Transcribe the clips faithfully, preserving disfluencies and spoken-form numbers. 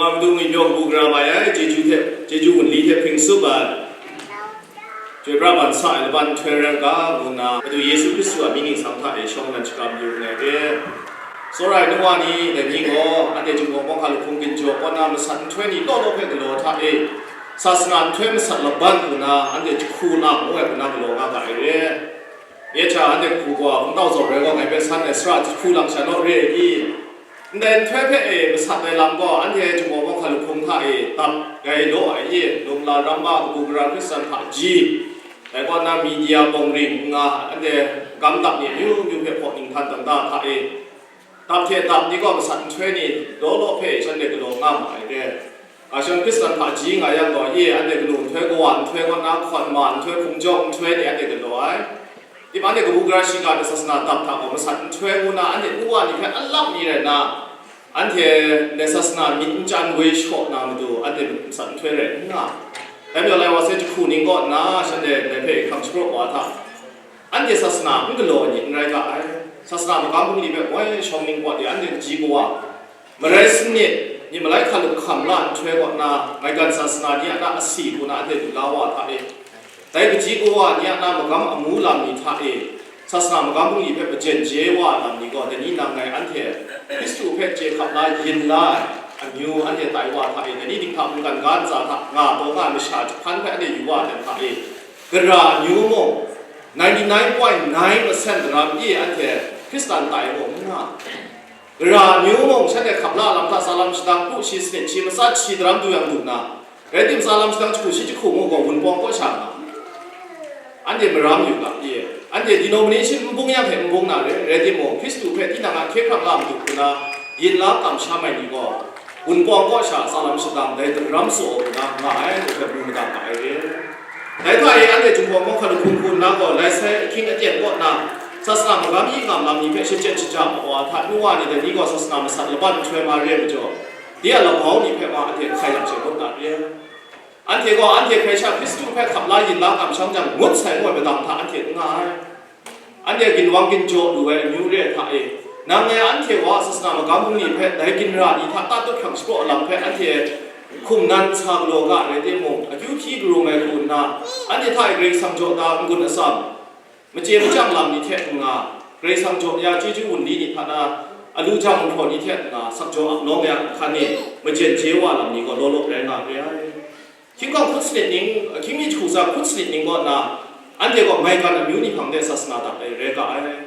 Madu ngwi pyaw kabu gara mai ai, chyeju hte, chyeju wunli hte hpring tsup ai, chyoi pra ban sa ai laban nhtoi rai u ga, ngu nna Madu Yesu Hkristu a mying ningsang hta e shawng nnan shakram yu nngai re. Tsawra ai nu wa ni, dai ni gaw, anhte Jinghpaw Mawhka Lahkung ginjaw kaw na masat nhtoi ni law law hpe galaw hta e, sasana nhtoi masat laban hku na, anhte jahku lang ngu ai hku na galaw nga ga ai re. Nye hta anhte hku gaw, hpungtau zawn rai gaw, ngai hpe san ai sara jahku lang sha naw re i? Ndai nhtoi hpe e masat ai lam gaw, anhte Jinghpaw Mawhka Lahkung hta e dap gai law ai i? Lum la ramma kabu gara Hkristan hpaji, dai kaw na media bawng ring n nga, anhte gam dap ni amyu myu hpe hpaw ninghtan dan da hta e, dap hte dap ni gaw masat nhtoi ni law law hpe shanhte galaw nga ma ai re. Ashon Hkristan hpaji nga yang gaw, ye, anhte kanu nhtoi kawa nhtoi kaw na hkawn ma nhtoi hkum jawng nhtoi ni anhte galaw ai. Tim anhte kabu gara shiga hte sasana dap hta gaw masat nhtoi ngu na anhte nu wa ni hpe alap mi rai nna, anhte ndai sasana myit n chyan woi shaw na matu anhte masat nhtoi rai n nga. Dai majaw lai wa sai jahku ning kaw nna shanhte ndai hpe hkam shapraw wa hta, anhte sasana n galaw ai ni n rai ga ai. Sasana magam bungli hpe moi shawng ningpawt e anhte kaji kawa, marai sanit, myit malai hkalup hkam la nhtoi kaw na, maigan sasana ni a na asi hku na anhte lu la wa hta e, dai kaji kawa ni a na magam amu lam ni hta e, sasana magam bungli hpe majen je wa lam ni gaw, dai ni nang ngai anhte Hkristu hpe chye hkap la yin la ai amyu anhte tai wa hta e, dai ni dinghta mungkan ga ntsa hta nga taw nga ai masha jahpan hpe anhte yu wa ai hta e, gara amyu mung, ninety nine point nine percent daram i anhte Hkristan tai mung n nga. Gara amyu mung shanhte hkap la lam hta sa lam shadang kru shi sanit shi matsat shi daram du yang du na, rai timung sa lam shadang jahku shi jahku mu gaw Wunpawng kaw sha nga. Anhte maram yu ga, ye, anhte denomination n bung yang hte n bung na re, rai timung, Hkristu hpe tinang a hkye hkrang la madu hku na yin la kamsham ai ni gaw, Wunpawng kaw sha sa lam shadang dai daram tsaw hku na nga ai, ngu hpe mu magang ga ai re. Dai hta e, anhte Jinghpaw Mawhka Lahkung hku nna gaw, lai sai ahkying aten kaw na, sasana magam yi ngam lam ni hpe shachyen shaja ma wa hta, nu wa ni dai ni gaw sasana masat laban nhtoi ma re ai majaw, de a labau ni hpe ma anhte hkai lam she ngut na re. Anhte gaw anhte hkrai sha Hkristu hpe hkap la yin la kamsham jang, ngut sai ngu ai madang hta anhte n nga ai. Anhte ginwang ginjaw lu ai amyu re ai hta e, nang ngai anhte wa sasana magam bungli hpe dai ginra ni hta tatut hkrang shapraw lam hpe anhte hkum nan sa galaw ga rai timung, akyu hpyi karum ai hku nna, anhte hta e Karai Kasang jaw da n-gun atsam, machye machyang lam ni hte n nga, Karai Kasang jaw ya chyeju wunli ni hta na, alu jang mahpraw ni hte n nga, sakjaw ap nawng ya nhkan e majen je wa lam ni gaw law law rai nga re ai. Hkying hkawng hkun sanit ning, hkying mi jahku tsa hkun sanit ning kaw nna, anhte gaw maigan amyu ni hpang de sasana dap ai rai ga ai.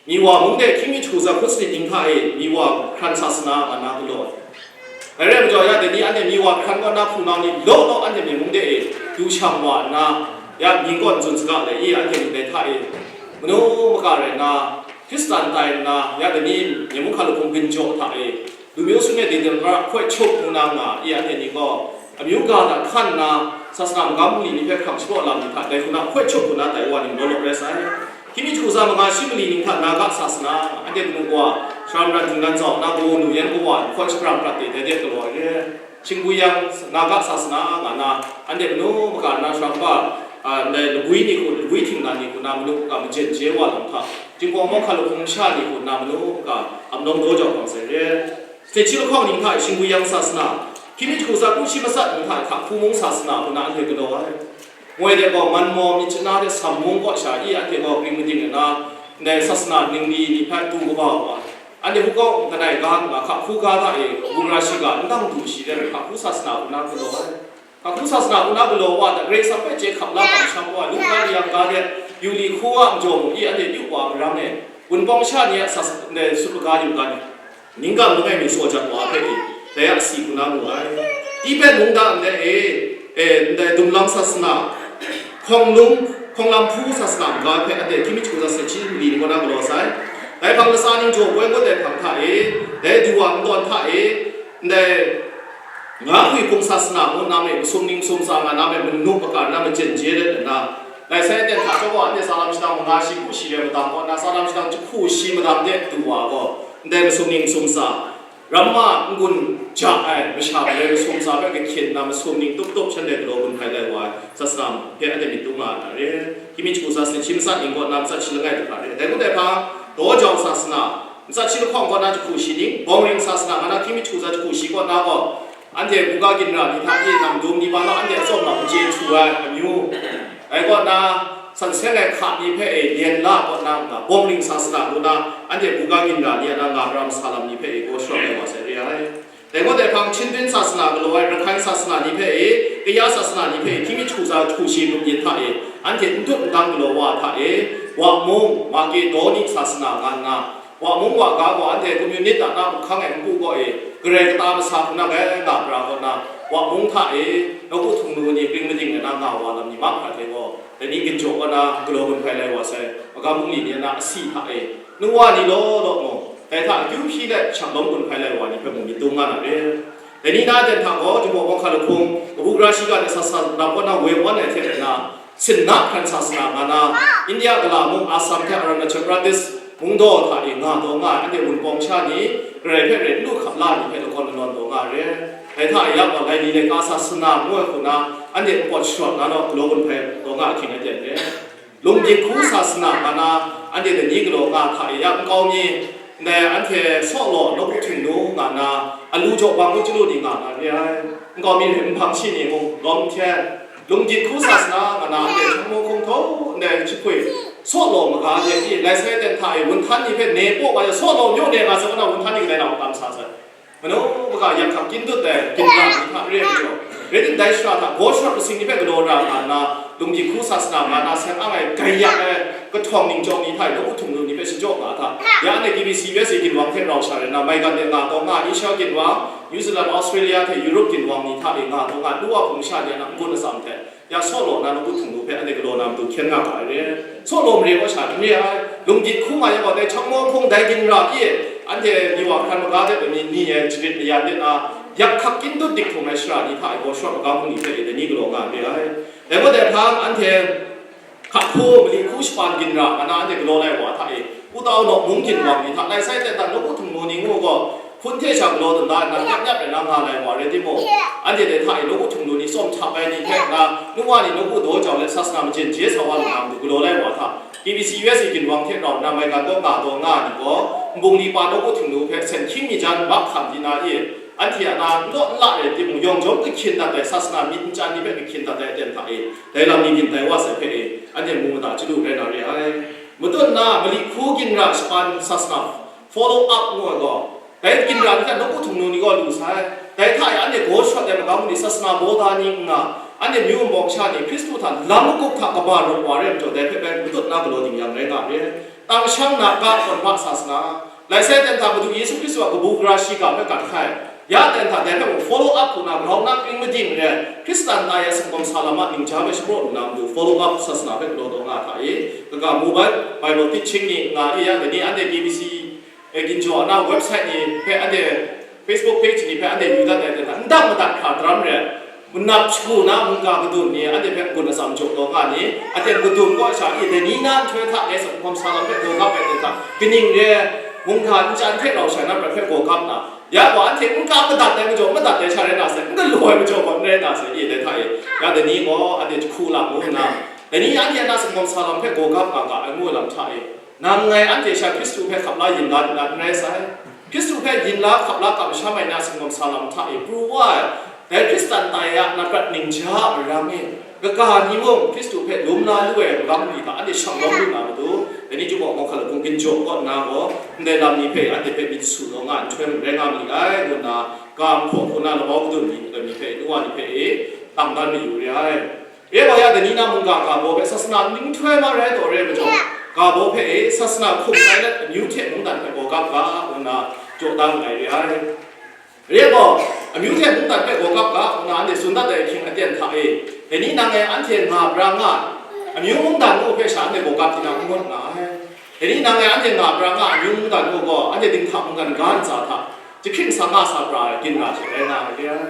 Miwa mung de hkying mi jahku tsa hkun sanit ning hta e Miwa hkran sasana nga na galaw ai. Dai rai majaw, ya dai ni anhte Miwa hkran kaw na hpunau ni law law anhte myi mung de e du shang wa nna, ya mying kaw n tsun saga let i, anhte ni dai hta e manu maka rai nna, Hkristan tai nna, ya dai ni myi mung hkalup hkum ginjaw hta e, Lu myu sung e dingding ra hkoi chup ngu na nga i, anhte ni gaw amyu ga hta hkan nna, sasana magam bungli ni hpe hkrang shapraw lam ni hta dai hku na hkoi chup ngu na tai wa ni law law rai sai. Hkying mi jahku tsa manga shi mali ning hta Naga sasana, anhte kanu kawa, Shara Maran Htingdan Zau na gaw nu yan kawa, hkawn shapram prat de dai de galaw ai re. Shinggu yang Naga sasana nga na, anhte manu maka na shara kaba, a, ndai labwi ni hku, labwi htingdan ni hku na manu maka majen je wa lam hta, Jinghpaw Mawhka Lahkung masha ni hku na manu maka amnawng daw jau hkawng sai re. Sanit shi lahkawng ning hta e Shinggu yang sasana, hkying mi jahku tsa kru shi matsat ning hta e Hka Hku Mung sasana hku na anhte galaw ai. Moi de gaw, Manmaw, Myitkyina de Sammung kaw sha i, anhte gaw ring mading na, ndai sasana ningli ni hpe du kaba wa, anhte hukau kanai ga nga, Hka Hku ga hta e, kabu gara shiga n dang du shi de, Hka Hku sasana hku na galaw ai. Hka Hku sasana hku na galaw wa hta, Karai Kasang hpe chye hkap la kamsham wa, Luhkra liyang ga de, yu li hku a majaw mung i, anhte yu wa maram e, Wunpawng sha ni a sas-, ndai sut laga yu ga ni, Ningkam langai mi shaw jat wa hpe e, dai a si hku na mu ai. Tiben mungdan ndai e, e, ndai Dumlang sasana, Hkawng Lung, Hkawng Lam Hpu sasana ga hpe anhte hkying mi jahku tsa sanit shi mali ni kaw na galaw sai. Dai hpang latsa ning jaw poi ngut ai hpang hta e, dai du wa ntawn hta e, ndai Nga hkui hpung sasana ngu na me, masum ning masum tsa nga na me, manu maka na majen je let nna, lai sai aten hta chyawm gaw, anhte tsa lam shadang manga shi hku shi rai madang kaw nna, tsa lam shadang jahku shi madang de du wa gaw, ndai masum ning masum tsa, ramma n-gun ja ai masha malai masum tsa hpe kahkyin nna, masum ning tup tup shanhte galaw gun hkai lai wa ai, sasana hpe anhte myit tung nga na re. Hkying mi jahku tsa sanit shi matsat ning kaw nna, matsat shi langai du hkra re. Dai ngut ai hpang, Daw Jau sasana, matsat shi lahkawng kaw na jahku shi ning, Bawng Ring sasana nga na hkying mi jahku tsa jahku shi kaw na gaw, Anhte buga ginra ni hta e namdum ni ba naw anhte atsawm lam n chye htu ai amyu, dai kaw na, san seng ai hka ni hpe e lyen la kaw na nga, bawng ring sa sara ngu na, anhte buga ginra ni a na nga pra masa lam ni hpe e gaw sharawng ai wa sai re ai. Dai gaw dai hpang, Chinbin sasana galaw ai, Rakhine sasana ni hpe e, Kaya sasana ni hpe e, hkying mi hku za hku shi grup yin hta e, anhte n dut n dang galaw wa hta e, wa mung, Makedoni sasana nga nna, wa mung wa ga gaw anhte Communist a na nhku hkang e npu gaw e, Karai kata masa hku na gai nga pra kaw na, wa mung hta e, nawku htung nu ni kring mading ai na nga wa lam ni mahkra hte gaw, dai ni ginjaw kaw na galaw gun hpai lai wa sai, magam bungli ni a na asi hta e, nu wa ni law law mung, dai hta akyu hpyi let shanglawm gun hpai lai wa ni hpe mung myit dung nga na re. Dai ni na aten hta gaw, Jinghpaw Kawng Hka Lahkung, kabu gara shiga de sa sa rap kaw na woi wan ai hte rai na, sinna hkran sasana nga na, India gala mung Assam hte Arunachal Pradesh mungdaw hta e nga taw nga ai, anhte Wunpawng sha ni, Karai hpe rai n lu hkap la ni hpe lakawn lanawn taw nga re. Dai hta e ya gaw, Laili laika sasana ngu ai hku na, anhte npawt sharawt na naw galaw gun hpai taw nga ahkying aten re. Lunggyit hku sasana nga na, anhte dai ni galaw nga hta e ya nkau mi, ndai anhte Sawlaw nawku htingnu nga na, alu jaw bang u chyalu ni nga na re ai. Nkau mi hpe nhpang shi ni mung lawm n hten, lunggyit hku sasana nga na, anhte Changmawng hkung htaw ndai jahpui, Sawlaw maga de i, lai sai ten hta e wunhtan ni hpe ne paw wa ya, Sawlaw myaw ne nga sa wa na, wunhtan ni kadai na mungkan sa sai. Manu maga yak hkak kyin dut ai ginra ni hta re ai majaw, rai timung, dai shara hta gaw sharawt masing ni hpe galaw ra nga nna, lunggyit hku sasana nga na seng ang ai, gaiyak ai, kahtawng ningchyawm ni hta e nawku htingnu ni hpe shachyaw nga hta, ya anhte K B C U S A ginwang hte rau sha rai nna, maigan de nga taw nga, Asia ginwang, New Zealand, Australia hte Europe ginwang ni hta e nga taw nga, nu wa hpung sha ni a na n-gun atsam hte, ya Sawlaw na nawku htingnu hpe anhte galaw na matu hkyen nga ga ai re. Sawlaw mare wa sha n re ai, lunggyit hku nga yang gaw, dai Changmawng hkung dai ginra e, anhte Miwa hkran maga de ai mi ni e jarit mayan de na, yak hkak kyin dut dik htum ai shara ni hta e gaw sharawt magam hkung ni hpe e dai ni galaw nga re ai. Dai gaw dai hpang, anhte hka hku, mali hku shapan ginra nga na anhte galaw lai wa hta e, Pu Tau Naw mung ginwang ni hta, lai sai ten hta nawku htingnu ni ngu gaw, hpun hte sha galaw dun da nna, nyap nyap rai na nga lai wa rai timung, anhte dai hta e nawku htingnu ni tsawm htap ai ni hte na, nu wa ni nawku daw jau let sasana majen je sa wa lu na matu galaw lai wa hta, K B C U S A ginwang hte rau nna maigan kaw nga taw nga ai ni gaw, nbungli pa nawku htingnu hpe sen hkying mi jan mahkam di na e, anhte a na n law n la rai timung, yawng jawm kahkyin dat ai, sasana myit n chyan ni hpe kahkyin dat ai aten hta e, dai lam ni byin tai wa sai hpe e, anhte mu mada chyalu rai na re ai. Matut na, mali hku ginra shapan sasana, follow up ngu ai gaw, dai ginra ni hta nawku htingnu ni gaw lu sai. Dai hta e anhte gaw sharawt ai magam ni, sasana bawda ni n nga, anhte myu nbawng sha ni Hkristu hta lam magup hta kaba rawt wa re ai majaw, dai hpe bai matut na galaw ding yang rai nga re. Tang shang na ga kawn hpa sasana, lai sai ten hta Madu Yesu Hkristu a kabu gara shiga hpe gat hkai, ya ten hta dai hpe mung follow up hku na, grau na kring mading re, Hkristan tai a singkawm sa lam a ningja hpe shapraw nna matu follow up sasana hpe galaw taw nga hta e, kaga mobile Bible teaching ni nga e, ya dai ni anhte K B C e ginjaw na website ni hpe, anhte Facebook page ni hpe anhte yu dat ai hte hta, n dang madat hkra daram re, manap shagu na mungga kadun ni anhte hpe n-gun atsam jaw taw nga ni, aten kadun kaw sha i, dai ni na nhtoi hta ngai singkawm sa lam hpe gaw gap ai hte hta, kaning re, mungga n chyan hte rau sha na prat hpe gaw gap na, ya gaw anhte n ka madat ai majaw, madat ai sha rai na sai, n galaw ai majaw gaw n rai na sai, i dai hta e, ya dai ni gaw anhte jahku lam ngu nna, dai ni anhte a na singkawm sa lam hpe gaw gap nga ga ai ngu ai lam hta e, nang ngai anhte sha Hkristu hpe hkap la yin la nna n rai sai. Hkristu hpe yin la hkap la kamsham ai na singkawm sa lam hta e pru wa ai, dai Hkristan tai a na prat ningja a maram e, kaga ni mung Hkristu hpe lum la lu ai magam ni hta anhte shanglawm lu na matu, dai ni Jinghpaw Kawng Hka Lahkung ginjaw kaw nna gaw, ndai lam ni hpe anhte hpe myit su taw nga nhtoi mung rai nga ma li ai, ngu nna, ga nhpaw hku na labau kadun ni, ni hpe, nu wa ni hpe e, tang dan mayu re ai. Re wa ya, dai ni na mungga ga baw hpe sasana ning nhtoi ma rai taw re ai majaw, ga baw hpe e sasana hkum tai let amyu hte mungdan hpe gaw gap ga, ngu nna jaw da nngai re ai. Re gaw, amyu hte mungdan hpe gaw gap ga, ngu nna anhte tsun dat ai ahkying aten hta e, dai ni nang e anhte nga pra nga ai, amyu mungdan ngu hpe sha anhte gaw gap di na n ngut nga ai. Dai ni nang e anhte nga pra nga ai amyu mungdan ngu gaw, anhte dinghta mungkan ga ntsa hta, jahkring sa nga sa pra ai ginra she rai nga ai re ai.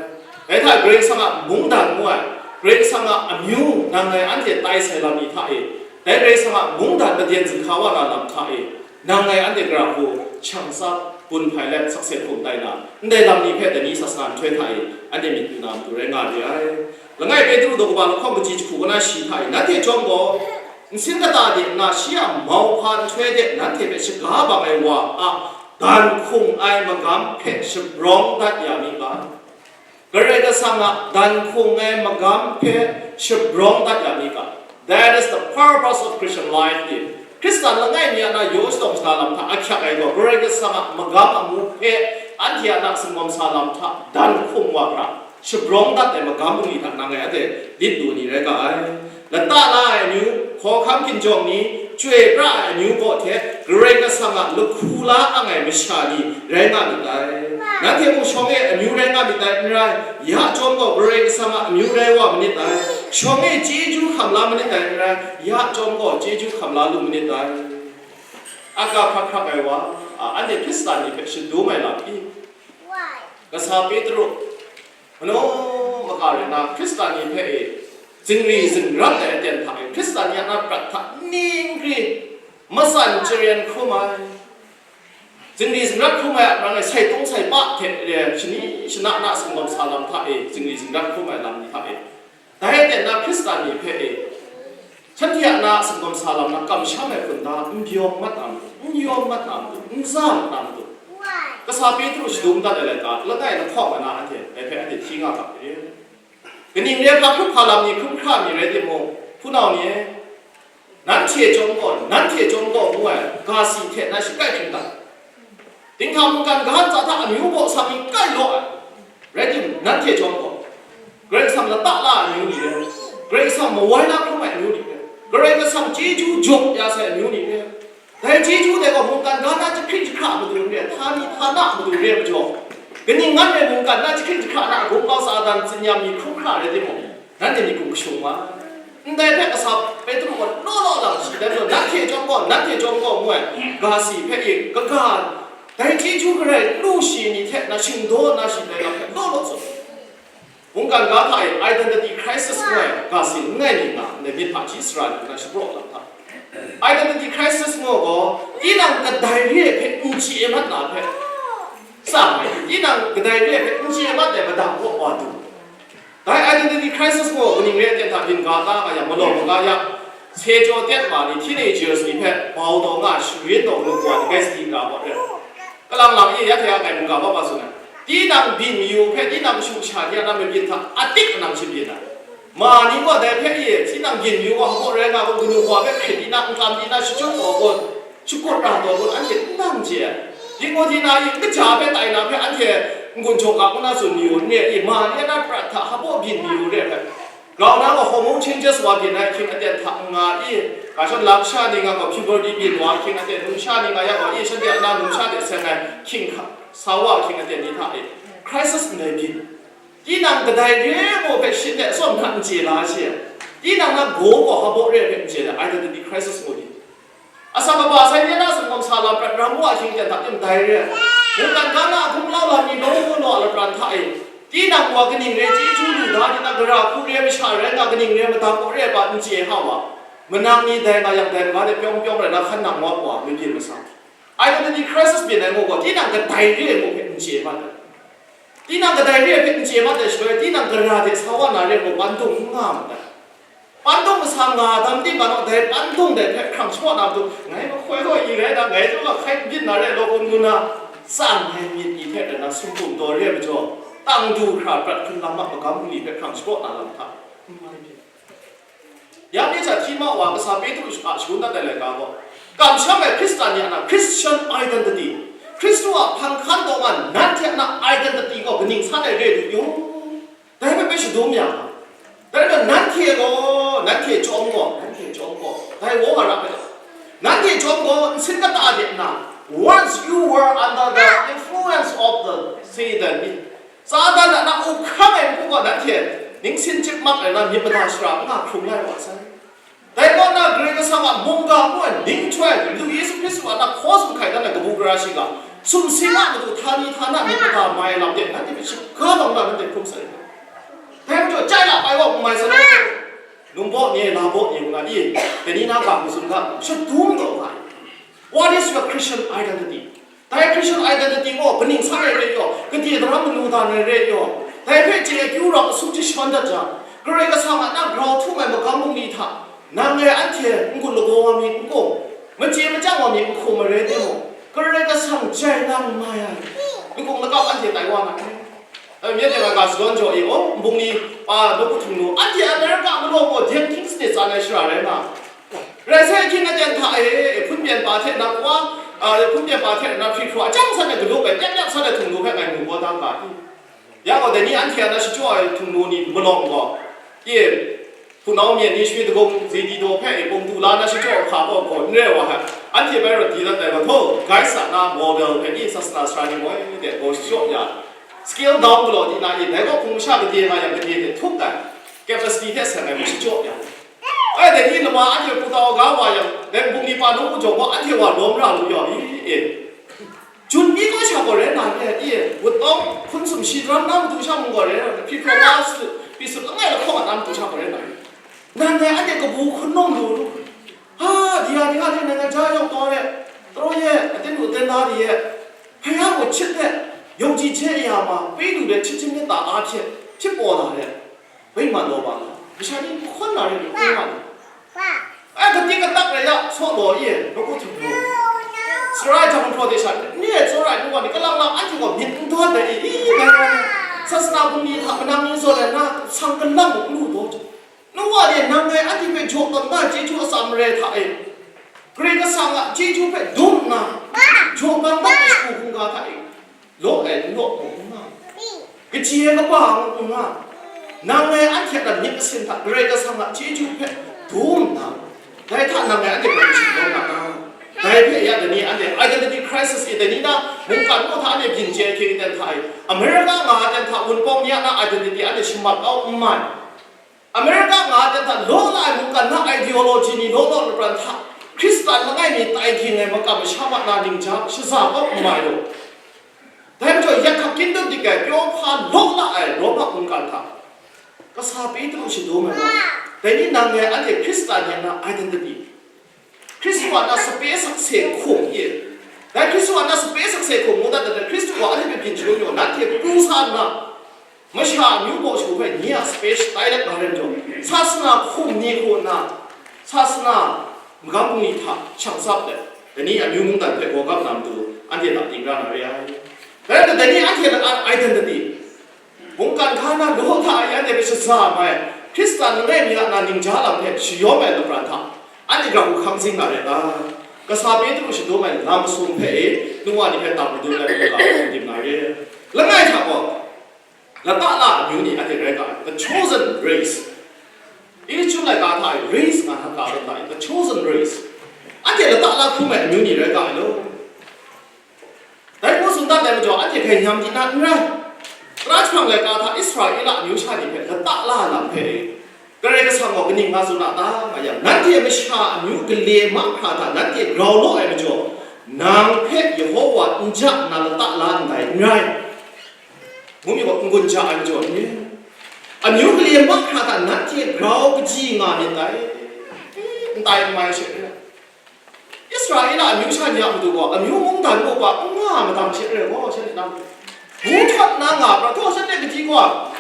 Dai hta e Karai Kasang a mungdan ngu ai, Karai Kasang a amyu nang ngai anhte tai sai lam ni hta e, dai Karai Kasang a mungdan maden zinhka wa na lam hta e, nang ngai anhte gara hku shang tsap, gun hpai let sakse hkum tai na, ndai lam ni hpe dai ni sasana nhtoi hta e, anhte myit yu na matu rai nga re ai. Langai Petru daw kaba lahkawng kaji jahku kaw na shi hta e, nanhte chyawm gaw, nsin kata de nna shi a mauhpa nhtoi de nanhte hpe shaga bang ai wa a gan hkung ai magam hpe shabrawng dat ya mi ga. Karai Kasang a dan hkung ai magam hpe shabrawng dat ya mi ga? That is the purpose of Christian life ni. Hkristan langai mi a na yaw shadawng shada lam hta ahkyak ai gaw, Karai Kasang a magam amu hpe anhte a na singawm sa lam hta dan hkung wa hkra shabrawng dat ai magam bungli hta nang e anhte lit lu ni rai ga ai. Lata la ai amyu, hkawhkam hkinjawng ni, chyoi pra ai amyu kaw hte Karai Kasang a lahku la ang ai masha ni rai nga myit dai. Nanhte mung shawng e amyu rai nga myit dai, n rai, ya chyawm gaw Karai Kasang a amyu rai wa manit dai. Shawng e chyeju hkam la manit dai, n rai, ya chyawm gaw chyeju hkam la lu manit dai. Aga hkrak hkrak ai wa, a, anhte Hkristan ni hpe shadum ai lam i? Kasa Petru, manaw maka rai na, Hkristan ni hpe e zingri zingrat ai aten hta e, Hkristan ni a na prat hta ningri matsan charen hkrum ai, zingri zingrat hkrum ai a rang e, sai tung sai pa hte re ai shani shana na singawm sa lam hta e, zingri zingrat hkrum ai lam ni hta e, dai aten na Hkristan ni hpe e, shanhte a na singawm sa lam na kamsham ai hkunda n byaw mat na matu, n yaw mat na matu, n za mat na matu, Kasa Petru shadum dat ai laika langai lahkawng ai na anhte dai hpe anhte hti nga ga ai. Kaning re hpa hkrup hpa lam ni hkrum hkra mi rai timung, hpunau ni e, nanhte chyawm gaw, nanhte chyawm gaw ngu ai ga si hte na shi kai hkring ta? Dinghta mungkan ga ntsa hta amyu baw sa mi kai law ai, rai timung, nanhte chyawm gaw, Karai Kasang lata la ai amyu ni rai, Karai Kasang mawai la hkrum ai amyu ni rai, Karai Kasang chyeju jaw ya sai amyu ni rai, dai chyeju dai gaw mungkan ga na jahkring jahkra a matu n re, htani htana a matu n re ai majaw, kaning ngan re mungkan na jahkring jahkra na a gumlau sa dan tsinyam mi hkrum hkra rai timung, nanhte myit hkum kashung wa ai. Ndai hpe kasa Petru gaw law law lang shi dai majaw, nanhte chyawm gaw, nanhte chyawm gaw ngu ai ga si hpe e kaga, dai chyeju garai n lu shi ni hte na shingdaw na shi dai lam hpe law law tsun. Mungkan ga hta e identity crisis ngu ai ga si langai mi nga, ndai myit hpaji sara ni na shapraw lam hta. Identity crisis ngu gaw, tinang kadai re ai hpe n chye mat na hpe, tsang ai, tinang kadai re ai hpe n chye mat ai madang kaw wa du. Dai identity crisis gaw kaning re ai ten hta byin ga ta nga yang, malaw maga ya, se jaw tet ma ni, teenagers ni hpe bau taw nga, sharin taw nga wa ni, gai sadi nga wa re. Kalang lang e, ya hte ya ngai mungga baba tsun ai. Tinang byin mayu hpe, tinang kashu kasha ni a na mabyin hta atik nang shabyin ai. Ma ni gaw dai hpe e, tinang byin mayu gaw hpaw rai nga gaw, kanu wa hpe hkrit di na, nkam di na, shachyut taw gaw, shakut ra taw gaw, anhte n dang chye ai. Dingwang di na i kaja hpe tai na hpe anhte n-gun jaw ga ngu na tsun mayu n re i? Ma ni a na prat hta hpaw byin mayu re ai hpe, grau na gaw hormone changes wa byin ai ahkying aten hta n nga i? Ga shawng lam sha ni nga gaw puberty byin wa ahkying aten, numsha ni nga yang gaw i, shanhte a na numsha de seng ai hkying hka, sa wa ahkying aten ni hta e, crisis ndai byin. Tinang kadai re ai gaw hpe shin de tsawm hta n chye la she, tinang na gaw gaw hpaw re ai hpe n chye ai, identity crisis ngu ni. Asak kaba sai ni na singawm sa lam prat ram wa ahkying ten hta tim dai re ai. Mungkan ga na a gumlau lam ni law law a lapran hta e, tinang wa kaning re chyeju lu da di na, gara hku re ai masha rai nga, kaning re madang kaw re ai pa n chye hka wa, manang ni dai nga yang dai maga de pyawng pyawng rai na hkan nang wa wa mabyin masang. Identity crisis byin ai ngu gaw, tinang kadai re ai ngu hpe n chye mat ai. Tinang kadai re ai hpe n chye mat ai shaloi, tinang gara de sa wa na re ai ngu, pandung n nga mat ai. Pandung masang nga dam timung, dai pandung dai hpe hkrang shapraw na matu, ngai mahkoi gaw i rai na, ngai chyaw ga hkai n byin na re law kun ngu na, tsang ai myit ni hpe rai na, sumpu taw re ai majaw, tang du hkra prat hkun lam a magam bungli hpe hkrang shapraw na lam hta, n mai byin. Ya mi hta hti ma wa, kasa Petru a shangun dat ai laika gaw, kamsham ai Hkristan ni a na Christian identity, Hkristu a hpang hkan taw nga nanhte a na identity gaw kaning san ai re lu yu? Dai hpe bai shadum yang, dai hpe nanhte gaw, nanhte chyawm gaw, nanhte chyawm gaw, dai woi wa ra ai gaw, nanhte chyawm gaw nsin kata de nna, once you were under the influence of the Satan, Satan a na up hkam ai npu gaw, nanhte ningsin chyip mak ai na myit mada shara n nga hkrung lai wa sai. Dai kaw na, Karai Kasang a mungga ngu ai ning chyoi ai, Madu Yesu Hkristu a na hkaw sum hkai dan ai kabu gara shiga, sumsing a matu htani htana myit mada mai ai lam de, nanhte hpe shaga bang na nanhte hkrum sai. Dai majaw, chyai la bai wa n mai sai law, num baw ni, la baw ni, ngu na i, dai ni na ga hku tsun ga, shadum taw nga ai. What is your Christian identity? Dai Christian identity gaw kaning san ai re yaw, kade daram manu dan ai re yaw, dai hpe chye akyu rau asu hte shaman dat jang, Karai Kasang a na grau htum ai magam bungli hta, nang e anhte n-gun lagaw wa mi n kum, machye machyang wa mi n hkum ai rai timung, Karai Kasang jai na n mai ai, lagaw lakau anhte tai wa na ai. Myen de nga ga shadawn jaw e, oh, nbung ni pa nawku htingnu, anhte America mulaw gaw Deng Kingsley tsan ai shara rai nga. Rai sai, ahkying aten hta e, hpun byen pa hte na wa, a, hpun byen pa hte na hpri hkraw, a chyang san ai galup ai, pyap pyap san ai htingnu hpe ngai mu kau da nga i? Ya gaw, dai ni anhte a na shachyaw ai htingnu ni malawng gaw, e, hpunau myen ni Shwe Dagawng Zedidaw hpe e pawng du la na shachyaw hpa gaw gaw n re wa hta, anhte bai rawt di dat ai gaw, htaw, Christ a na model hpe ni sasana sara ni moi de gaw shachyaw ya, scale down galaw di na e, dai gaw hpung masha gade nga yang gade hte htup ai, capacity hte seng ai gaw shachyaw ya. Ai, dai ni lama anhte hpu tau ga wa yang, dai nbung ni pa nawku jawng gaw anhte wa lawm ra lu yaw i, e. Jun mi gaw sha gaw rai na re, i, wutawng hpun sumshi daram na matu sha mung gaw rai na, hpyi hkraw na su, hpyi sut langai lahkawng a na matu sha gaw rai na re. Nan dai anhte kabu hkun nawng lu lu. Ha, di ya, di ya, di ya, nan ja yawng taw re, taraw ye, aten lu aten na di ye, hpa ya gaw chyit hte, yawng ji hte ya ma, pei lu de chyit chyit myit ta a hte, hpyit paw na re. Bai man law ba, masha ni hkawn na re ni hkun nga ni? Ai, katik katak rai ya, saw law ye, nawku htingnu. Sarai jang hpraw de sha, ni e tsawra ai nu wa ni, kalang lang anhte gaw myit n dawt ai, i, i, ngai gaw, sasana bungli hta manang ni zawn ai na, sang kalang n lu daw jang, nu wa ni nang ngai anhte hpe jaw tawn na chyeju atsam re hta e, Karai Kasang a chyeju hpe dum nna, jaw tawn na ai shagu hkungga hta e, law ai n law mung n nga, kaji ai kaba mung n nga, nang ngai anhte a myit masin hta Karai Kasang a chyeju hpe dum nna, dai hta nang ngai anhte hpe kaji lawm na ta? Dai hpe ya dai ni anhte identity crisis e, dai ni na mungkan mung hta anhte byin chye ai hkying aten hta e, America nga ai aten hta Wunpawng ni a na identity anhte shamat kau n mai. America nga ai aten hta law la ai mungkan na ideology ni law law ai pran hta, Hkristan langai mi tai ging ai makam masha ma na ningja shaza kau n mai law. Dai majaw, yak hkak kyin dut dik ai, pyaw hpa law la ai Roma mungkan hta, kasa Petru shadum ai wa, dai ni nang ngai anhte Hkristan ni a na identity, Hkristu a na sape sakse hkum ye. Dai Hkristu a na sape sakse hkum ngu dat dat ai Hkristu gaw anhte hpe byin shangun yaw, nanhte pru sa nna, masha amyu baw shagu hpe nye a sape shatai let nga rai majaw, sasana hkum ni hku nna, sasana magam bungli hta shang tsap let, dai ni amyu mungdan hpe gawgap na matu, anhte na ting ra na re ai. Rai nna, dai ni anhte a identity, mungkan hka na law hta e anhte hpe shaza mai, Hkristan langai mi a na ningja lam hpe shayawm ai lapran hta, anhte grau hkang zing na rai ta? Kasa Petru shadum ai lam masum hpe e, nu wa ni hpe tam madun ai mungga hkang dim na re. Langai hta gaw, lata la amyu ni anhte rai ga ai, the chosen race. Ilichun laika hta e race nga hta ka rai ta e, the chosen race. Anhte lata la hkrum ai amyu ni rai ga ai law. Dai hku tsun dat ai majaw, anhte hkrai nyam di na n rai. Tara jahprang laika hta Israela amyu sha ni hpe lata la lam hpe, Karai Kasang gaw kaning nga tsun a ta nga yang, nanhte masha amyu gale mahkra hta nanhte grau law ai majaw, nang hpe Yehova n ja nna lata la ndai n rai. Ngu mi gaw, n-gun ja ai majaw ni, amyu gale mahkra hta nanhte grau kaji nga myit dai, n tai n mai she rai. Israela amyu sha ni a matu gaw, amyu mungdan muk ga n nga madang she rai gaw, shanhte nang, bu htawt na nga pra gaw, shanhte kaji gaw,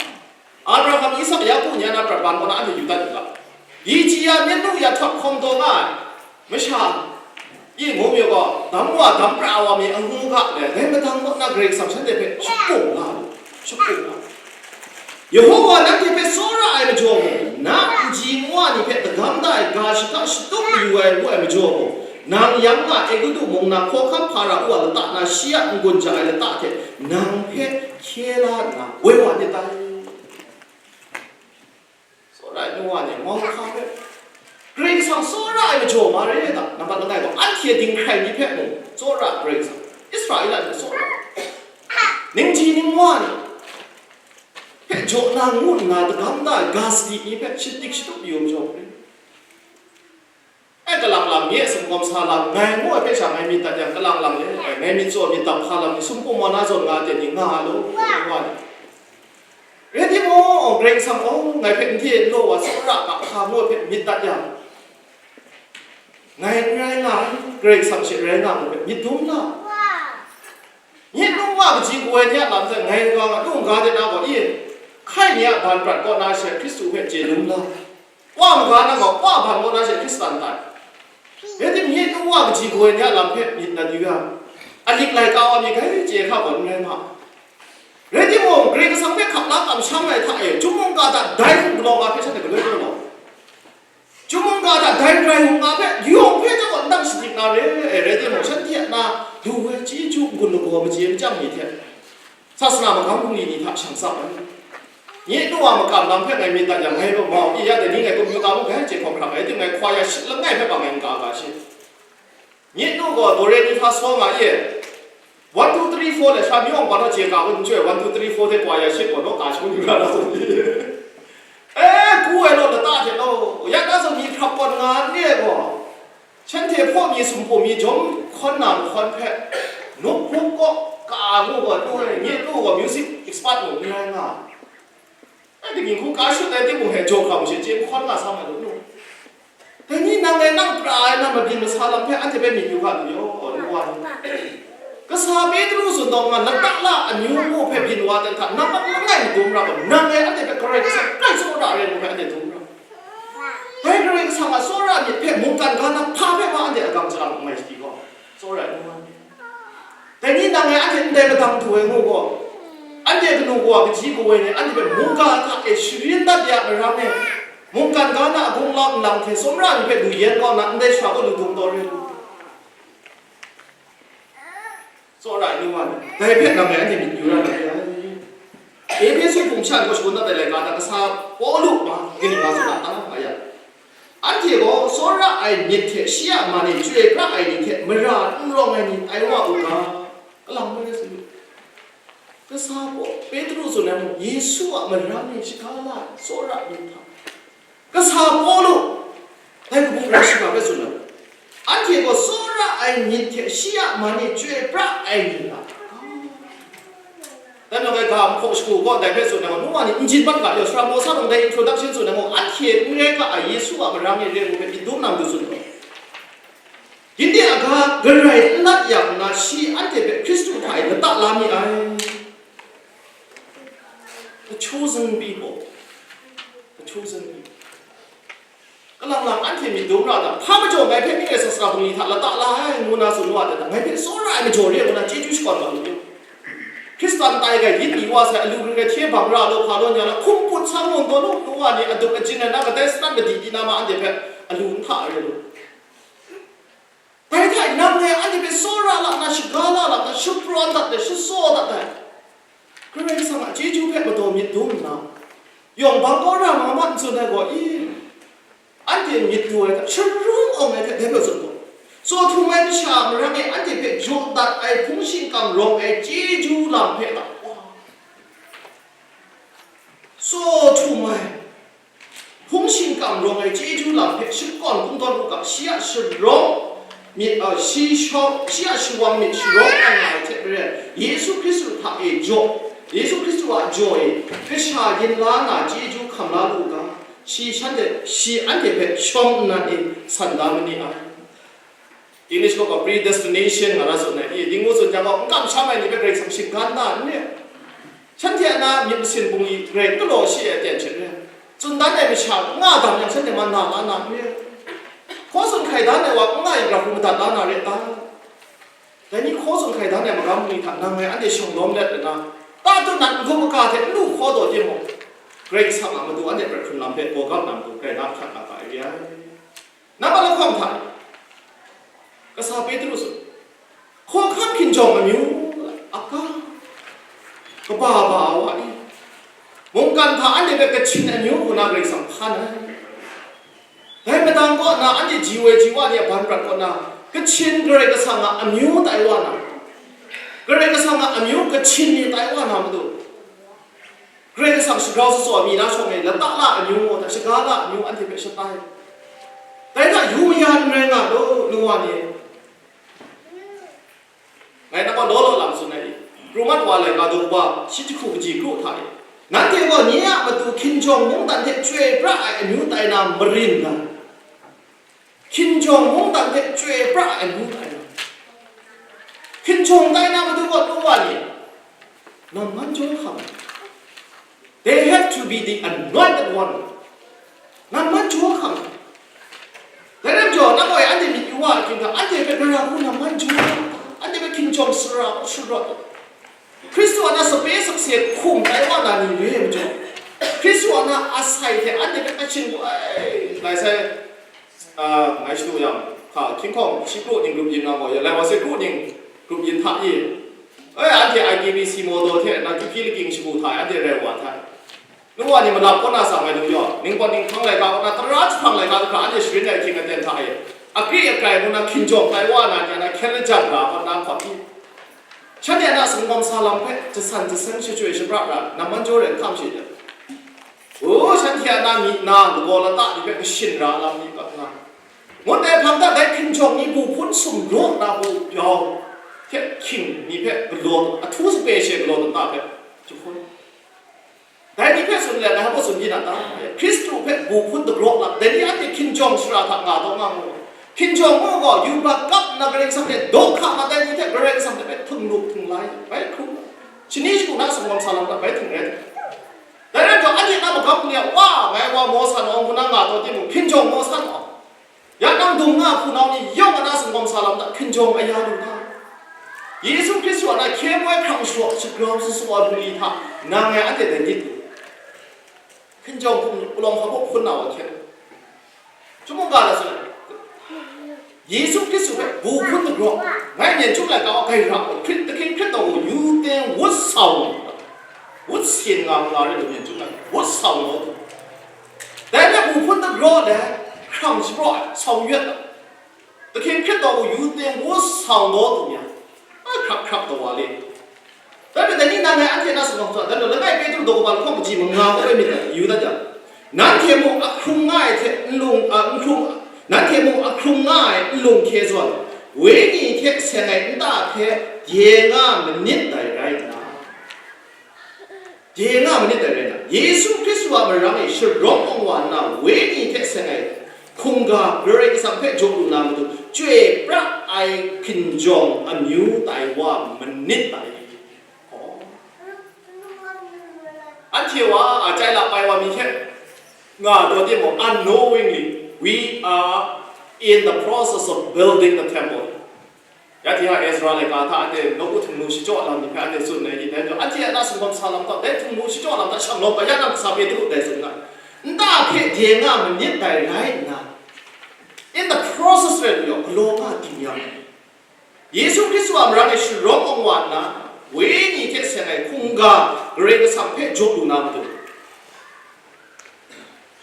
Abraham, Isak, Yaku ni a na prat ban kaw na anhte yu dat u ga. Yi ji ya, myit nu ya htawt hkawm taw nga ai masha, yi ngu mi gaw, dam wa, dam pra wa mi, angu ga le, dai madang kaw na Karai Kasang shanhte hpe shakung nga lu, shakung nga lu. Yehova nanhte hpe tsawra ai majaw mung, na nji nwa ni hpe dagam da ai ga shaka shatup mayu ai ngu ai majaw mung, nang yang nga Egutu mung na hkawhkam Hpara-u a lata na shi a n-gun ja ai lata hte nang hpe hkye la nna woi wa myit dai. Tsawra ai nu wa ni mau hka hpe, Karai Kasang tsawra ai majaw ma re ta? Nambat langai gaw, anhte dinghkrai ni hpe mung tsawra Karai Kasang, Israela ni tsawra, ningji ningwa ni hpe jaw na ngu nna dagam da ai ga sadi ni hpe shadik shatup yu majaw hkri. Ai, kalang lang, nye a sumgawm sa lam, ngai ngu ai hpe sha ngai myit dat yang, kalang lang e, ngai myit tsaw myit dap hpa lam ni, sumpu maw na zawn nga ai ten ni nga ai law, ngu wa ni. Rai timung, Karai Kasang gaw ngai hpe n de n law wa, tsawra ga hka ngu ai hpe myit dat yang, ngai n rai nga ai, Karai Kasang she rai nga ngu ai hpe myit dum la. Nye num wa kaji kaw ai ni a lam hte ngai ga nga, lungga de na gaw, i, hkai ni a ban prat kaw na she Hkristu hpe chye lum la. Wa maga na gaw, wa ban kaw na she Hkristan tai. Rai timung, nye num wa kaji kaw ai ni a lam hpe myit na yu yang, alik laika wa mi grai chye hka gaw n rai ma. Rai timung, Karai Kasang hpe hkap la kamsham ai hta e, chyum mungga hta dai hku galaw nga hpe shanhte galoi galaw. Chyum mungga hta dai rai hku nga hpe, yawng hpe chyawm gaw ndang shadik na re ai, rai timung, shanhte a na lu ai chyeju n-gun lagaw machye machyang ni hte, sasana magam bungli ni hta shang tsap ai. Nye nu a makam lam hpe ngai myit dat yang, ngai gaw mau i ya dai ni ngai kumyu ta mu, bai hte hkawm hkrang ai, ting ngai hkwa ya shit langai hpe bang ngai n-ga ga shi. Nye nu gaw do re mi hpa saw nga ye. One, two, three, four le sha myu awng pa naw chye ga kun chyoi, one, two, three, four hte kwa ya shit gaw naw ka shangun yu ra na zawn ni. E, ku ai law lata hte law, ya na zawn ni hkrap kawn nga n re gaw. Shanhte hpaw mi, sumpu mi, jawm hkawn na mahkawn hpe, nup hkrup kaw ka ngu gaw, nu rai, nye nu gaw music expert mung n rai nga. Anhte ginhku ka shut ai timung hte jaw hkam shi chye hkawn nga sa ma lu nu. Dai ni nang e nang pra ai na mabyin masa lam hpe anhte hpe myit yu ga lu yaw, lu wa ni. Kasa Petru tsun taw nga, lata la amyu ngu hpe byin wa dan hta, nang mak langai madum ra gaw, nang e anhte hpe Karai Kasang kai tsawra ai ngu hpe anhte dum ra. Dai Karai Kasang a tsawra myit hpe mungkan ga na hpa hpe ma anhte agam chyalang n mai sadi gaw, tsawra ai ngu wa ni. Dai ni nang e anhte ndai madang du ai ngu gaw, anhte kanu kawa kaji kawoi ni anhte hpe mungga hta e sharin dat ya ai marang e, mungkan ga na a gunglau nlang hte tsawmra ni hpe lu yen kau na ndai sha gaw lu dung taw re lu. Tsawra ai nu wa ni, dai hpe nang e anhte myit yu ra na re ai. Ehpesu hpung sha ni gaw shangun dat ai laika hta kasa Pawlu ma, kaning nga tsun a ta nga ya. Anhte gaw tsawra ai myit hte shi a man e chyoi pra ai ni hte mara n rawng ai ni tai wa u ga, kalang mai rai sa lu. Kasa Paw-, Petru tsun ai mung, Yesu a marang e shaga la ai tsawra myit hta, kasa Pawlu, dai kabu gara shiga hpe tsun ai, anhte gaw tsawra ai myit hte shi a man e chyoi pra ai ni a. Dan nang ai ga hkaw shagu gaw dai hpe tsun ai gaw, nu wa ni n jin bat ga yaw, sara maw sa mung dai introduction tsun ai gaw, anhte n rai ga ai Yesu a marang e re ai hpe myit dum na matu tsun ai gaw, yin de a ga garai n lat yang nna, shi anhte hpe Hkristu hta e lata la mi ai. The chosen people. The chosen people. Kalang lang anhte myit dum ra da, hpa majaw ngai hpe myi sasara bungli hta lata la ai ngu na tsun wa dat, ngai hpe tsawra ai majaw re ngu na chyeju shakawn wa lu yu. Hkristan tai gai yin mi wa sai, alu ring ai hte bang ra law, hpa law nya la, hkum put sang mung tawn u, nu wa ni adup ajin ai na kadai sanat madi di na ma anhte hpe alu n hta ai lu. Bai hta nang e anhte hpe tsawra la na, shaga la la na, shaprawn dat ai, shatsaw dat ai. Karai Kasang a chyeju hpe madaw myit dum nna, yawng bang kaw ra ma mat n tsun ai gaw i? Anhte myit du ai hta, sharawng awng ai hte dai hpe tsun gaw, tsaw htum ai masha a marang e anhte hpe jaw dat ai hpung shingkang rawng ai chyeju lam hpe a, tsaw htum ai hpung shingkang rawng ai chyeju lam hpe shakawn kungdawn u ga, shi a sharawng myit, a, shi shawng, shi a shawng myit sharawng ai nga ai hte maren, Yesu Hkristu hta e jaw, Yesu Hkristu a jaw e kasha yin la na chyeju hkam la lu u ga, shi shanhte, shi anhte hpe shawng nnan e san da ma ni ai. English kaw gaw predestination nga na tsun ai, i, ding ngu tsun jang gaw, n kamsham ai ni hpe Karai Kasang shinggan da n ni? Shanhte a na myit masin bungli grai n galaw shi ai aten hte re, tsun dan ai masha n nga dam yang, shanhte man na la na n re? Hkaw tsun hkai dan ai wa n nga yang, ra hku madat la na re ta? Dai ni hkaw tsun hkai dan ai magam bungli hta nang ngai anhte shawng lawm let nna, ta tut na n-gup n-ga hte n lu hkaw taw timung, Karai Kasang a matu anhte hpe hkrun lam hpe gawgap na matu grai na hkrat na ga ai re ai. Nang a lahkawng hta e, kasa Petru tsun, hkawhkam hkinjawng amyu, aka, kaba ba wa e, mungkan hta anhte hpe kachin amyu hku na Karai Kasang hpan ai. Dai madang kaw na anhte ji woi ji wa ni a ban prat kaw na, kachin Karai Kasang a amyu tai wa na, Karai Kasang a amyu kachin ni tai wa na matu, Karai Kasang shagrau tsatsaw mi na shawng e, lata la amyu, hta shaga la amyu anhte hpe shatai. Dai hta yu maya n rai nga law, nu wa ni. Ngai na gaw law law lam tsun ai, Rumat wa laika daw wa, shi jahku kaji kru hta e, nanhte gaw nye a matu hkinjawng mungdan hte chyoi pra ai amyu tai na marin ga. Hkinjawng mungdan hte chyoi pra ai mung tai na. Hkinjawng tai na matu gaw nu wa ni, nang man jaw hkam. They have to be the anointed one. Nang man jaw hkam. Dai lam jaw, nang gaw anhte myit yu wa ai hkying hta, anhte hpe gara hku nang man jaw, anhte hpe hkinjawng sara sharawt. Hkristu a na sape se hkum tai wa na ni re ai majaw, Hkristu a na asai hte anhte hpe kashin ai, lai sai, a, ngai shadu yang, hka, hkying hkawng shi kru ning grup yin nga gaw, lai wa se kru ning grup yin hta i, e, anhte I P B C model hte na kyuhpyi lakying shagu hta e anhte rai wa hta. Nu wa ni malap kaw na sa ngai nu yaw, ningpawt ninghpang laika kaw na, tara jahprang laika hkra anhte sharin ai hkying aten hta e, akri akai ngu na hkinjawng tai wa na ni a na hkyen lajang ra kaw na hkawt i, shanhte a na sumgawm sa lam hpe jasan jasan shachyoi shapra ra, namman jaw rai hkam she jang, u, shanhte a na myi na lagaw lata ni hpe kashin ra lam ni kap nga, ngut ai hpang ta dai hkinjawng ni bu hpun sumraw na bu pyau hte hkying ni hpe galaw, ahtu sape she galaw dum ta hpe jahkun. Dai ni hpe tsun let, dai hpa tsun di na ta? Hkristu hpe bu hpun dagraw lap, dai ni anhte hkinjawng shara hta nga taw nga mu. Hkinjawng mu gaw, yubak kap nna Karai Kasang hte daw hka mat ai ni hte Karai Kasang hte hpe htung lu htung lai, bai hkrum. Shani shagu na sumgawm sa lam hta bai htung rai. Dai rai gaw, anhte na magam ni a wa, ngai wa maw san awng hku na nga taw timung, hkinjawng maw san awng. Ya nang dung nga hpunau ni yawng a na sumgawm sa lam hta hkinjawng aya lu hta? Yesu Hkristu a na hkye boi hkrang sharawk shagrau su su ai bungli hta nang ngai anhte dai nit u. Hkinjawng hkum palawng hkap hkun hpun na wa hkyen. Chyum mungga na tsun ai, Yesu Hkristu hpe bu hpun dagraw, ngai myen chyum laika wa gai ra ai, Hkrit, Dahkying Hkrit tawng u yu ten wut sau, wut sin nga nga rai lu myen chyum laika, wut sau naw tu. Dai hpe bu hpun dagraw ai, hkrang shapraw ai, sau yawt ai. Dahkying Hkrit tawng u yu ten wut sau naw tu yang, a hkrak hkrak tawa le. Dai hpe dai ni nang ngai anhte na sumgawm sa, dan lu langai Petru daw kaba lahkawng kaji manga kaw e myit yu dat yang, nanhte mung ahkrung nga ai hte nlung, a, n hkrung, nanhte mung ahkrung nga ai nlung hkye zawn, Wenyi hte seng ai nta hpe ye nga manit dai rai nna, Dai nga manit dai rai na, Yesu Hkristu a marang e sharawng awng wa nna, Wenyi hte seng ai hkungga Karai Kasang hpe jaw lu na matu, chyoi pra ai hkinjawng amyu tai wa manit dai. Anhte wa a chye la pai wa mi hte nga taw timung, unknowingly, we are in the process of building the temple. Ya hti hta Ezra laika hta anhte nawku htingnu shachyaw lam ni hpe anhte tsun ai ni, dai majaw, anhte a na sumgawm sa lam hta, dai htingnu shachyaw lam hta shanglawm ga ya nang kasa Petru dai tsun nga, nta hpe dai nga manit dai rai nna, in the process rai lu yaw, galaw nga ding yang, Yesu Hkristu a marang e sharawng awng wa nna, Wenyi hte seng ai hkungga Karai Kasang hpe jaw lu na matu,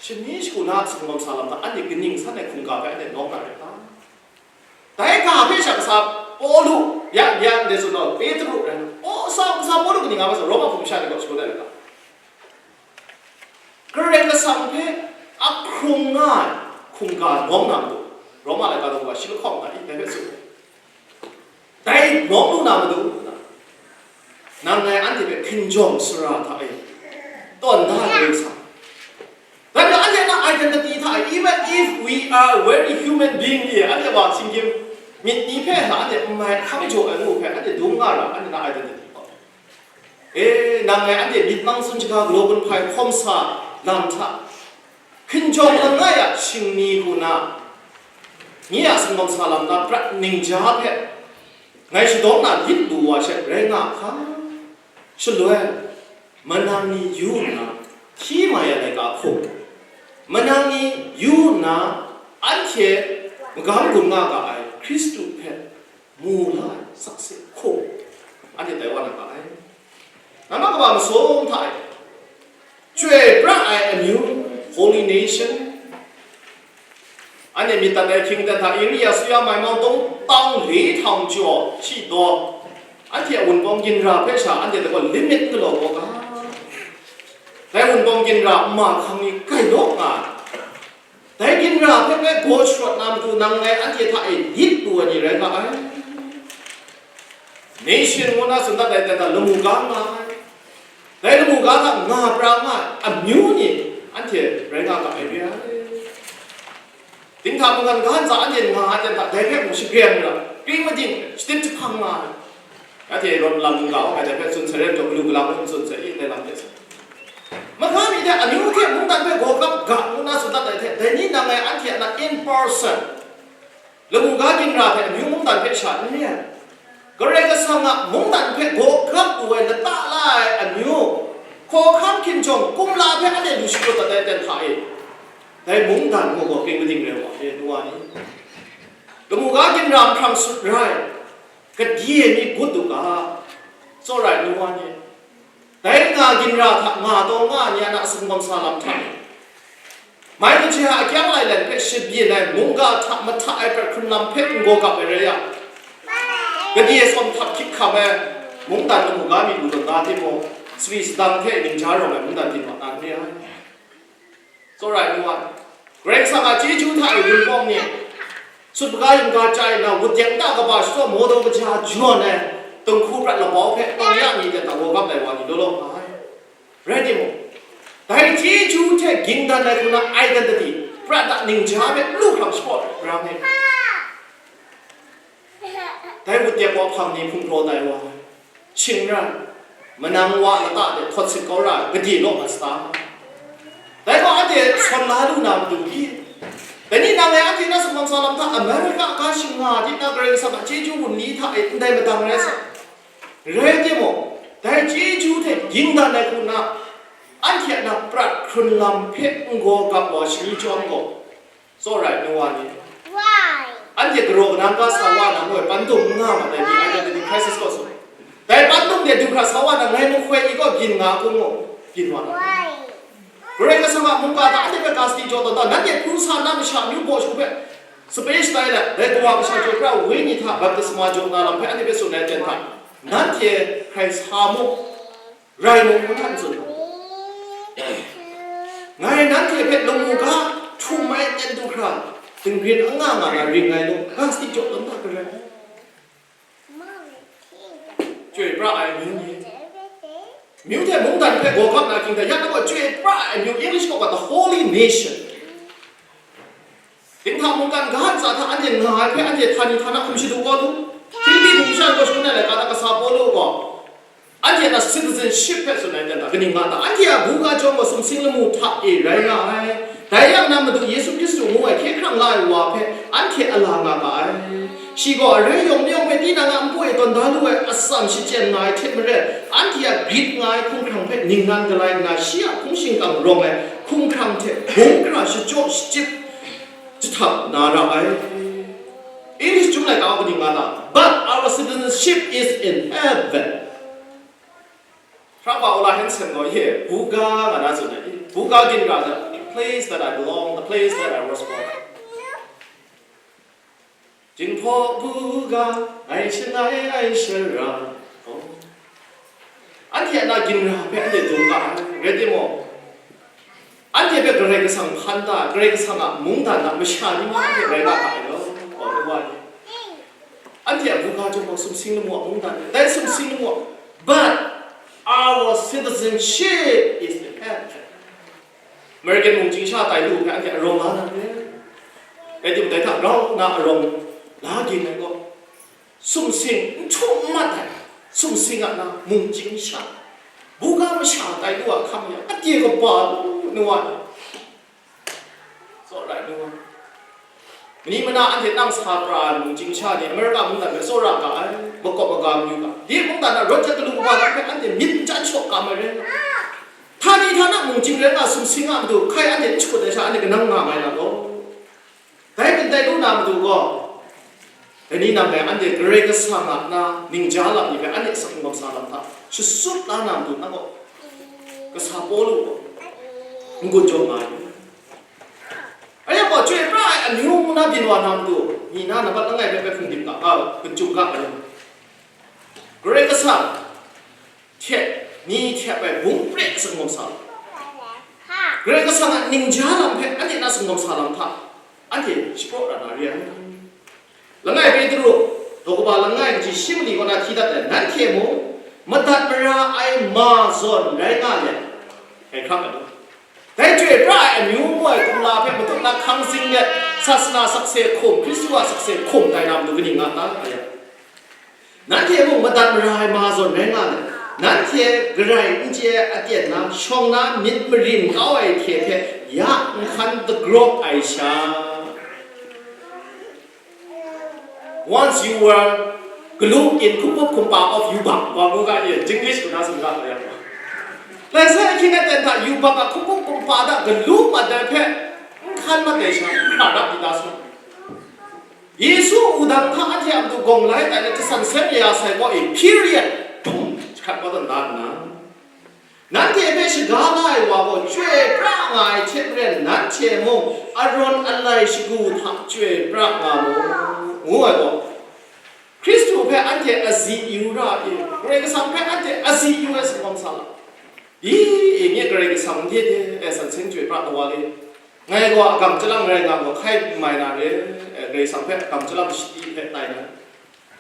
shani shagu na sumgawm sa lam hta anhte kaning san ai hkungga hpe anhte nawng na rai ta? Dai ga hpe sha kasa Pawlu, ya, ya, ndai tsun gaw, Petru rai nna, o, sa, kasa Pawlu kaning nga masha, Roma hpung masha ni gaw shagun ai laika, Karai Kasang hpe ahkrung nga ai hkungga nawng na matu, Roma laika daw wa shi lahkawng nga i, dai hpe tsun ai. Dai nawng lu na matu, nang ngai anhte hpe hkinjawng sara hta e tawn da ai Karai Kasang. Dai hpe anhte na identity hta e, even if we are very human being, anhte wa shinggyim myit ni hpe hta anhte n mai hkam jaw ai ngu hpe anhte dung nga ra, anhte na identity hta. E, nang ngai anhte myit mang tsun shaga galaw gun hpai hkawm sa lam hta, hkinjawng langai a shingni hku na, nye a sumgawm sa lam na prat ningja hpe ngai shadawng na lit lu wa she rai nga hka. Shaloi, manang ni yu nna hti mai ai laika hkum, manang ni yu nna anhte magam gun nga ga ai Hkristu hpe mu la ai sakse hkum, anhte tai wa na ga ai. Nambat kaba masum hta e, chyoi pra ai amyu, holy nation, anhte myit dat ai hkying ten hta, Eria, Suria, Maimau, Dong, Tau, Li, Htawng, Jaw, Shi, Daw, anhte a wunpawng ginra hpe sha anhte hta gaw limit galaw kau ga, dai wunpawng ginra nma hkang ni grai law nga ai. Dai ginra hpe bai gaw sharawt na matu nang ngai anhte hta e lit lu ai ni rai nga ai. Nation ngu na tsun dat ai hta lamu ga nga ai. Dai lamu ga hta nga pra nga ai amyu ni anhte rai nga ga ai re ai. Dinghta mungkan ga ntsa anhte nga ai hta dai hpe mung shagreng ra, kring mading, shadip jahpang nga ai. Anhte rawt lam n ga u, anhte hpe tsun sai rai majaw, galu galang n tsun sai i, dai lam hte sa. Mahkra mi hte amyu hte mungdan hpe gaw kap ga ngu na tsun dat ai hte, dai ni nang ngai anhte a na in person, lamu ga ginra hte amyu mungdan hpe sha n re ai. Karai Kasang a mungdan hpe gaw gap lu ai lata la ai amyu, hkawhkam hkinjawng kumla hpe anhte lu shagut dat ai ten hta e. Dai mungdan gaw gaw kring mading rai wa e, nu wa ni. Lamu ga ginra hprang sut rai, kadye mi gut u ga, tsawra ai nu wa ni. Dai nga ginra hta nga taw nga ai ni a na sumgawm sa lam hta e. Mai kaji a akyang lailen hpe shabyin ai mungga hta mahta ai prat hkrun lam hpe n-gaw gap ai rai yang, kadye sawm hkap hkyip hkam ai mungdan lamu ga mi lu tawn da timung, sari sadang hte ningja rawng ai mungdan din wa na n re ai. Tsawra ai nu wa, Karai Kasang a chyeju hta e wunpawng ni, sut maga yingga chyai nna, wut dek nta kaba shadaw maw daw kaja jawn ai, dinghku prat labau hpe tawng ya mi hte dang gaw gap ai wa ni law law nga ai. Rai timung, dai chyeju hte ging dan ai hku na identity, prat a ningja hpe lu hkram shapraw ra ai. Dai wut dek wa hpang ni hpung hpraw tai wa, shingran, manang wa lata de hkawt sit kau ra ai, gade law mat sata. Dai gaw anhte sawn la lu na matu pyi, dai ni nang e anhte na sumhkam sa lam hta America ga shinga di na Karai Kasang a chyeju wunli hta e ndai madang rai sa. Rai timung, dai chyeju hte ging dan ai hku na, anhte a na prat hkrun lam hpe n-gaw gap wa shani chyawm gaw, tsawra ai nu wa ni, anhte garaw kanang ga sa wa na ngu ai pandum n nga mat ai ni identity crisis kaw tsun. Dai pandum de du hkra sa wa na ngai mahkoi i kaw byin nga hkrum mu, byin wa na. Karai Kasang a mungga hta anhte hpe ga sadi jaw tawn da, nanhte hpung sa na masha amyu baw shu hpe sape shatai let, dai Kawa Kasha jaw pra ai Wenyi hta baptisma jaw na lam hpe anhte hpe tsun ai ten hta, nanhte hkrai sa mu. Rai mung, n htan tsun. Ngai nanhte hpe lamu ga htum ai ten du hkra, dingrin anga nga na ring ngai law, ga sadi jaw tawn da garai. Chyoi pra ai amyu ni. Amyu hte mungdan hpe gaw gap na hkying hta, ya na gaw chyoi pra ai amyu, English kaw ga the holy nation. Dinghta mungkan ga ntsa hta anhte nga ai hpe anhte htani htana hkum shadu kau lu. Hpilipi hpung shan gaw shangun ai laika na kasa Pawlu gaw, anhte na citizenship hpe tsun ai ten hta kaning nga ta? Anhte a buga chyawm gaw sumsing lamu hta e rai nga ai. Dai yang na Madu Yesu Hkristu ngu ai hkye hkrang la ai wa hpe anhte a la nga ga ai. Shi gaw arai yawng mayawng hpe tinang a npu e tawn da lu ai atsam shachyen nga ai hte maren, anhte a grit nga ai hkumhkrang hpe ningnan galai nna, shi a hpung shingkang rawng ai hkumhkrang hte bungkra shachyaw shachyip jahtap na ra ai. English chyum laika kaning nga ta? But our citizenship is in heaven. Hpara wa Ola Hanson gaw, ye, buga nga na tsun ai, buga ginra hta, the place that I belong, the place that I was born. Jinghpaw buga, ngai shangai ai shara. Oh. Anhte a na ginra hpe anhte dum ga ai, rai timung, anhte hpe Karai Kasang hpan da, Karai Kasang a mungdan a masha ni ma anhte rai nga ga ai law, oh, wa ni. Anhte a buga chyawm gaw sumsing lamu a mungdan, dai sumsing lamu a, but our citizenship is in heaven. American mung chyingsha tai lu hpe anhte arawng la na re. Rai timung, dai hta grau nna arawng la ging ai gaw, sumsing n htum n mat ai, sumsing a na mung chyingsha, buga masha tai lu a hkam yang, a dye kaba lu nu wa ni, tsawra ai nu wa, mani mana anhte nang sa pra ai mung chyingsha ni America mungdan hpe tsawra ga ai, makawp maga mayu ga, dai mungdan a rawt jat galu kaba lam hpe anhte myit n chyan shaw kam ai rai nga. Htani htana mung chying rai nga sumsing a matu hkai anhte n shakut ai sha, anhte kanang nga mai na gaw, dai hpang tai lu na matu gaw, dai ni nang e anhte Karai Kasang a na ningja lam ni hpe anhte asak n-gawm sa lam hta shasup la na matu nang gaw, kasa Pawlu gaw n-gun jaw nga ai. Anhte gaw chyoi pra ai amyu ngu na byin wa na matu, ni na nambat langai hpe hpe hpung dim ga, a, hpung chyum ga ai. Karai Kasang hte ni hte hpe bung pre sangawm sa lam, Karai Kasang a ningja lam hpe anhte na sangawm sa lam hta, anhte shapraw ra na re ai. Langai Petru, daw kaba langai kaji shi mali kaw na hti dat ai, nanhte mung madat mara ai ma zawn rai nga let, hkai hkrang ai. Dai chyoi pra ai amyu mu ai kumla hpe matut na hkang zing let, sasana sakse hkum, Hkristu a sakse hkum tai na matu kaning nga ta? Nanhte mung madat mara ai ma zawn rai nga let, nanhte garai n chye ai aten na shawng na myit marin kau ai hte hpe ya nhkan dagrawk ai sha. Once you were Galu in hkungkup hkumpa of yubak wa mu ga ye, Jinglish kaw na sumga la yang. Lai sai ahkying aten hta yubak a hkungkup hkumpa hta galu mat ai hpe n hkan mat ai sha, n hkra rap di ta sung. Yesu wudang hta anhte a matu gawng lai tai let, jasan seng ya sai gaw e, period, tum, jahkrat kau tawn da nna, nanhte hpe shaga la ai wa gaw chyoi pra nga ai hte maren, nanhte mung arawn alai shagu hta chyoi pra nga mu, ngu ai gaw, Hkristu hpe anhte azi yu ra i, Karai Kasang hpe anhte azi yu ai singkawm sa la. Yi, i nye Karai Kasang n de de, e, san seng chyoi pra tawa le. Ngai gaw agam chyalang rai nga gaw hkai n mai na re, e, Karai Kasang hpe agam chyalang shadi hpe tai na.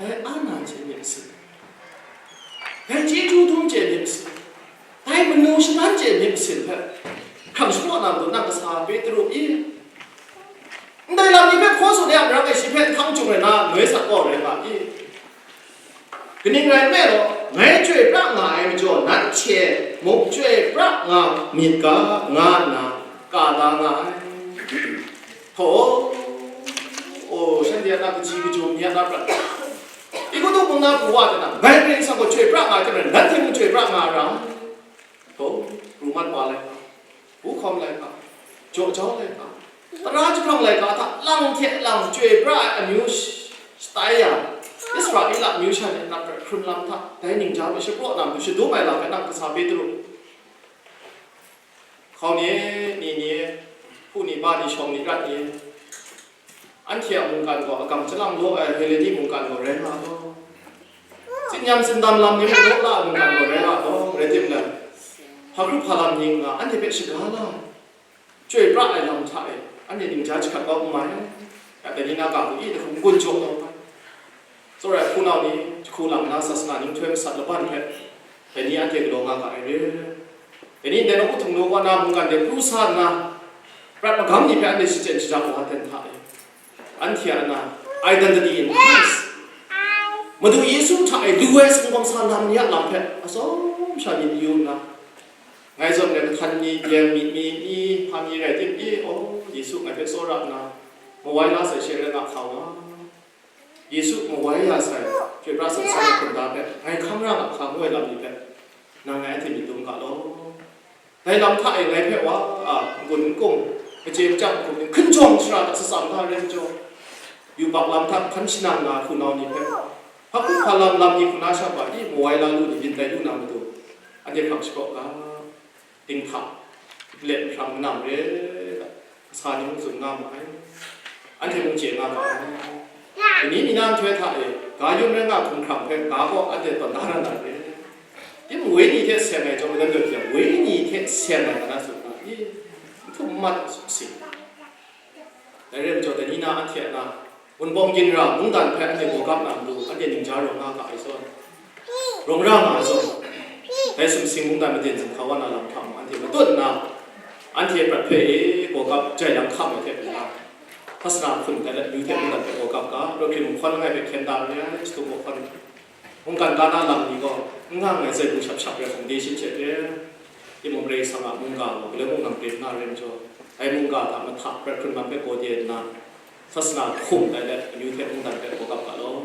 Dai ana chye myit masin. Dai chyeju dum chye myit masin. Dai manu shadan chye myit masin hpe hkrang shapraw na matu nang kasa Petru i, ndai lam ni hpe hkaw tsun ya, marang e shi hpe hkang chyum rai na noi sat kau rai nga i. Kaning rai nme law, ngai chyoi pra nga ai majaw, nanhte mung chyoi pra nga myit ga, nga nna ka da nga ai. Htaw, o, shanhte a na kaji kajum ni a na prat, Egutu mung na pru wa de na, ngai Karai Kasang gaw chyoi pra nga ai hte maren, nanhte mung chyoi pra nga ai ra. Htaw, pru mat wa laika, hpu hkawm laika, jaw jau laika, tara jahprang laika hta lang hte lang chyoi pra ai amyu sh-, shatai ya, Israela amyu sha ni a na prat hkrun lam hta, dai ningja hpe shapraw na matu shadum ai lam hpe nang kasa Petru, hkau ni, ni ni, hpu ni, pa ni, shawng ni, rat ni, anhte a mungkan gaw agam chyalang law ai Heleni mungkan gaw rai nga law, tsin-yam tsindam lam ni mung law la ai mungkan gaw rai nga law, rai timung, hpa hkrup hpa lam ni nga anhte hpe shaga la ai, chyoi pra ai lam hta e, anhte ningja jahkrat kau n mai. Ya dai ni na ga hku i, dai hku n-gun jaw kau ai. Tsawra ai hpunau ni, jahku lam na sasana ninghtoi masat laban hpe, dai ni anhte galaw nga ga ai re. Dai ni ndai nawku htingnu kaw na mungkan de pru sa nna, prat magam ni hpe anhte shachyen shaja wa ai ten hta e, anhte a na, identity in Christ, Madu Yesu hta e lu ai singkawm sa lam ni a lam hpe atsawm sha myit yu nna, ngai zawn rai mahtan mi, deng mi, mi, mi, hpa mi rai tim i, aw, Yesu ngai hpe tsawra nna, mawai la sai she rai nga hkau nga. Yesu mawai ya sai, chyoi pra san seng ai hkunda hpe ngai hkam ra nga hka ngu ai lam ni hpe, nang ngai anhte myit dum ga law. Dai lam hta e ngai hpe wa a, n-gun n-gung, kachye kachyang hkum ni, hkunjawng shara hta satsam ga ai rai majaw, yubak lam hta hkan shanang nga hpunau ni hpe, hpa hkrup hpa lam lam ni hkuna sha pa i, mawai la lu ni, byin tai lu na matu, anhte hkrang shapraw ga, dinghta, nlet nhprang manam re ga, kasa ni mung tsun nga ma ai, anhte mung chye nga ma ai. Dai ni mi na nhtoi hta e, ga yum rai nga hkumhkrang hpe ga gaw anhte tawn da na na re. Timung, wenyi hte seng ai chyawm, dan daw yang, wenyi hte seng ai nga na tsun nga i, n htum n mat ai sumsing. Dai rai majaw, dai ni na anhte a na, Wunpawng Ginra mungdan hpe anhte gawgap na matu, anhte ningja rawng nga ga ai zawn, rawng ra nga ai zawn, dai sumsing mungdan maden zinghka wa na lam hta mung, anhte matut nna, anhte prat hpe e gawgap jai lang hkam ai hte mung, hpasana hkum tai let, amyu hte mungdan hpe gawgap ga, rawt hkrit mahkawn langai hpe hkyen da re ai, jahtum mahkawn, mungkan ga na lam ni gaw, n nga nngai zaikung shap shap rai hkum de shin hte re, timung Karai Kasang a mungga gaw, galoi mung nang prim nga rai majaw, dai mungga hta mahta prat hkrun lam hpe gaw de nna, sasana hkum tai let, amyu hte mungdan hpe gawgap ga law.